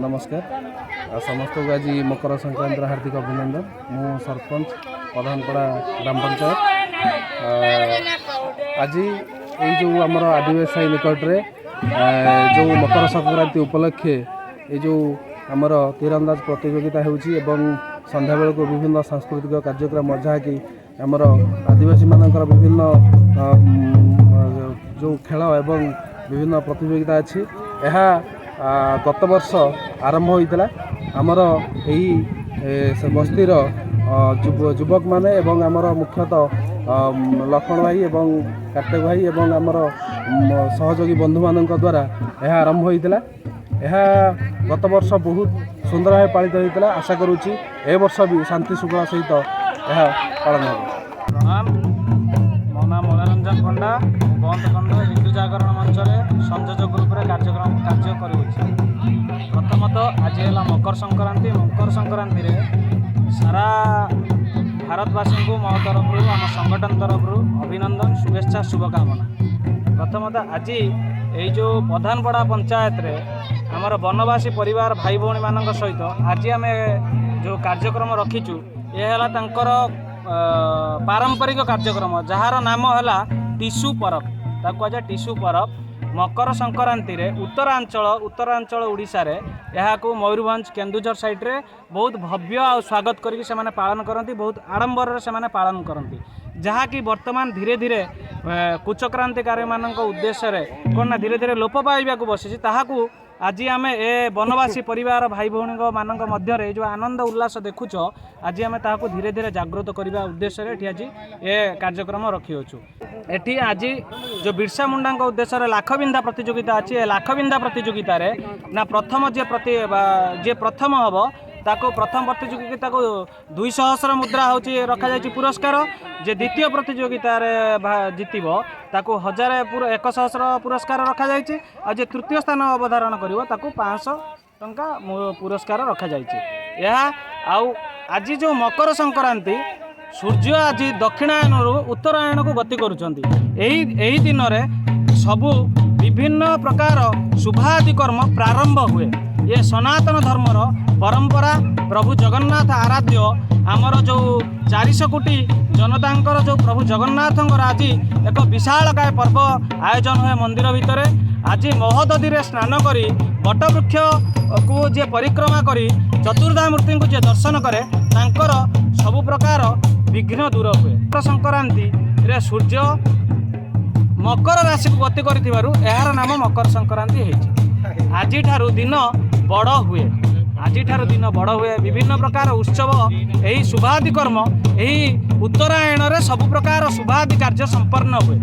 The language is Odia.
ନମସ୍କାର ଆଉ ସମସ୍ତଙ୍କୁ ଆଜି ମକର ସଂକ୍ରାନ୍ତିର ହାର୍ଦ୍ଦିକ ଅଭିନନ୍ଦନ। ମୁଁ ସରପଞ୍ଚ, ପ୍ରଧାନପଡ଼ା ଗ୍ରାମ ପଞ୍ଚାୟତ। ଆଜି ଏଇ ଯେଉଁ ଆମର ଆଦିବାସୀ ସାହି ନିକଟରେ ଯେଉଁ ମକର ସଂକ୍ରାନ୍ତି ଉପଲକ୍ଷେ ଏଇ ଯେଉଁ ଆମର ତୀରନ୍ଦାଜ ପ୍ରତିଯୋଗିତା ହେଉଛି ଏବଂ ସନ୍ଧ୍ୟାବେଳକୁ ବିଭିନ୍ନ ସାଂସ୍କୃତିକ କାର୍ଯ୍ୟକ୍ରମ, ଯାହାକି ଆମର ଆଦିବାସୀମାନଙ୍କର ବିଭିନ୍ନ ଯେଉଁ ଖେଳ ଏବଂ ବିଭିନ୍ନ ପ୍ରତିଯୋଗିତା ଅଛି। ଏହା ଗତ ବର୍ଷ ଆରମ୍ଭ ହୋଇଥିଲା। ଆମର ଏହି ସେ ବସ୍ତିର ଯୁବକମାନେ ଏବଂ ଆମର ମୁଖ୍ୟତଃ ଲକ୍ଷ୍ମଣ ଭାଇ ଏବଂ କାର୍ତ୍ତିକ ଭାଇ ଏବଂ ଆମର ସହଯୋଗୀ ବନ୍ଧୁମାନଙ୍କ ଦ୍ୱାରା ଏହା ଆରମ୍ଭ ହୋଇଥିଲା। ଏହା ଗତ ବର୍ଷ ବହୁତ ସୁନ୍ଦର ଭାବେ ପାଳିତ ହୋଇଥିଲା। ଆଶା କରୁଛି ଏ ବର୍ଷ ବି ଶାନ୍ତି ଶୃଙ୍ଖଳା ସହିତ ଏହା ପାଳନ ହେବ। ପ୍ରଣାମ। ମୋ ନାଁ ମନୋରଞ୍ଜନ ପଣ୍ଡା। ମୁଁ ବନ୍ଦ ଖଣ୍ଡ ହିନ୍ଦୁ ଜାଗରଣ ମଞ୍ଚରେ ସଂଯୋଜକ ରୂପରେ କାର୍ଯ୍ୟ କରୁଅଛି। ପ୍ରଥମତଃ ଆଜି ହେଲା ମକର ସଂକ୍ରାନ୍ତି। ମକର ସଂକ୍ରାନ୍ତିରେ ସାରା ଭାରତବାସୀଙ୍କୁ ମୋ ତରଫରୁ, ଆମ ସଂଗଠନ ତରଫରୁ ଅଭିନନ୍ଦନ, ଶୁଭେଚ୍ଛା, ଶୁଭକାମନା। ପ୍ରଥମତଃ ଆଜି ଏଇ ଯେଉଁ ପ୍ରଧାନପଡ଼ା ପଞ୍ଚାୟତରେ ଆମର ବନବାସୀ ପରିବାର ଭାଇ ଭଉଣୀମାନଙ୍କ ସହିତ ଆଜି ଆମେ ଯେଉଁ କାର୍ଯ୍ୟକ୍ରମ ରଖିଛୁ, ଏ ହେଲା ତାଙ୍କର ପାରମ୍ପରିକ କାର୍ଯ୍ୟକ୍ରମ, ଯାହାର ନାମ ହେଲା ଟିସୁ ପରବ। ତାକୁ କୁହାଯାଏ ଟିସୁ ପରବ। ମକର ସଂକ୍ରାନ୍ତିରେ ଉତ୍ତରାଞ୍ଚଳ ଓଡ଼ିଶାରେ ଏହାକୁ ମୟୂରଭଞ୍ଜ, କେନ୍ଦୁଝର ସାଇଡ଼୍ରେ ବହୁତ ଭବ୍ୟ ଆଉ ସ୍ୱାଗତ କରିକି ସେମାନେ ପାଳନ କରନ୍ତି। ବହୁତ ଆଡ଼ମ୍ବରରେ ସେମାନେ ପାଳନ କରନ୍ତି, ଯାହାକି ବର୍ତ୍ତମାନ ଧୀରେ ଧୀରେ କୁଚକ୍ରାନ୍ତିକାରୀମାନଙ୍କ ଉଦ୍ଦେଶ୍ୟରେ କ'ଣ ନା ଧୀରେ ଧୀରେ ଲୋପ ପାଇବାକୁ ବସିଛି। ତାହାକୁ ଆଜି ଆମେ ଏ ବନବାସୀ ପରିବାର ଭାଇ ଭଉଣୀଙ୍କ ମାନଙ୍କ ମଧ୍ୟରେ ଏ ଯେଉଁ ଆନନ୍ଦ ଉଲ୍ଲାସ ଦେଖୁଛ, ଆଜି ଆମେ ତାହାକୁ ଧୀରେ ଧୀରେ ଜାଗୃତ କରିବା ଉଦ୍ଦେଶ୍ୟରେ ଏଠି ଆଜି ଏ କାର୍ଯ୍ୟକ୍ରମ ରଖିଅଛୁ। ଏଠି ଆଜି ଯେଉଁ ବିର୍ସା ମୁଣ୍ଡାଙ୍କ ଉଦ୍ଦେଶ୍ୟରେ ଲାଖବିନ୍ଧା ପ୍ରତିଯୋଗିତା ଅଛି, ଏ ଲାଖବିନ୍ଧା ପ୍ରତିଯୋଗିତାରେ ନା ପ୍ରଥମ ଯିଏ ପ୍ରତି ବା ଯିଏ ପ୍ରଥମ ହେବ, ତାକୁ ପ୍ରଥମ ପ୍ରତିଯୋଗିତାକୁ 2 ସହସ୍ର ମୁଦ୍ରା ହେଉଛି ରଖାଯାଇଛି ପୁରସ୍କାର। ଯେ ଦ୍ୱିତୀୟ ପ୍ରତିଯୋଗିତାରେ ଜିତିବ, ତାକୁ 1000, 1 ସହସ୍ର ପୁରସ୍କାର ରଖାଯାଇଛି। ଆଉ ଯେ ତୃତୀୟ ସ୍ଥାନ ଅବଧାରଣ କରିବ, ତାକୁ 500 ଟଙ୍କା ପୁରସ୍କାର ରଖାଯାଇଛି। ଏହା ଆଉ ଆଜି ଯେଉଁ ମକର ସଂକ୍ରାନ୍ତି, ସୂର୍ଯ୍ୟ ଆଜି ଦକ୍ଷିଣାୟନରୁ ଉତ୍ତରାୟଣକୁ ଗତି କରୁଛନ୍ତି। ଏହି ଏହି ଦିନରେ ସବୁ ବିଭିନ୍ନ ପ୍ରକାର ଶୁଭାଦି କର୍ମ ପ୍ରାରମ୍ଭ ହୁଏ। ଇଏ ସନାତନ ଧର୍ମର ପରମ୍ପରା। ପ୍ରଭୁ ଜଗନ୍ନାଥ ଆରାଧ୍ୟ ଆମର ଯେଉଁ 400 କୋଟି ଜନତାଙ୍କର ଯେଉଁ ପ୍ରଭୁ ଜଗନ୍ନାଥଙ୍କର ଆଜି ଏକ ବିଶାଳକାୟ ପର୍ବ ଆୟୋଜନ ହୁଏ ମନ୍ଦିର ଭିତରେ। ଆଜି ମହୋଦଧିରେ ସ୍ନାନ କରି ବଟବୃକ୍ଷକୁ ଯିଏ ପରିକ୍ରମା କରି ଚତୁର୍ଦ୍ଧା ମୂର୍ତ୍ତିଙ୍କୁ ଯିଏ ଦର୍ଶନ କରେ, ତାଙ୍କର ସବୁ ପ୍ରକାର ବିଘ୍ନ ଦୂର ହୁଏ। ମକର ସଂକ୍ରାନ୍ତିରେ ସୂର୍ଯ୍ୟ ମକର ରାଶିକୁ ଗତି କରିଥିବାରୁ ଏହାର ନାମ ମକର ସଂକ୍ରାନ୍ତି ହେଇଛି। ଆଜିଠାରୁ ଦିନ ବଡ଼ ହୁଏ। ଆଜିଠାରୁ ଦିନ ବଡ଼ ହୁଏ। ବିଭିନ୍ନ ପ୍ରକାର ଉତ୍ସବ, ଏହି ଶୁଭାଦି କର୍ମ, ଏହି ଉତ୍ତରାୟଣରେ ସବୁ ପ୍ରକାର ଶୁଭାଦି କାର୍ଯ୍ୟ ସମ୍ପନ୍ନ ହୁଏ।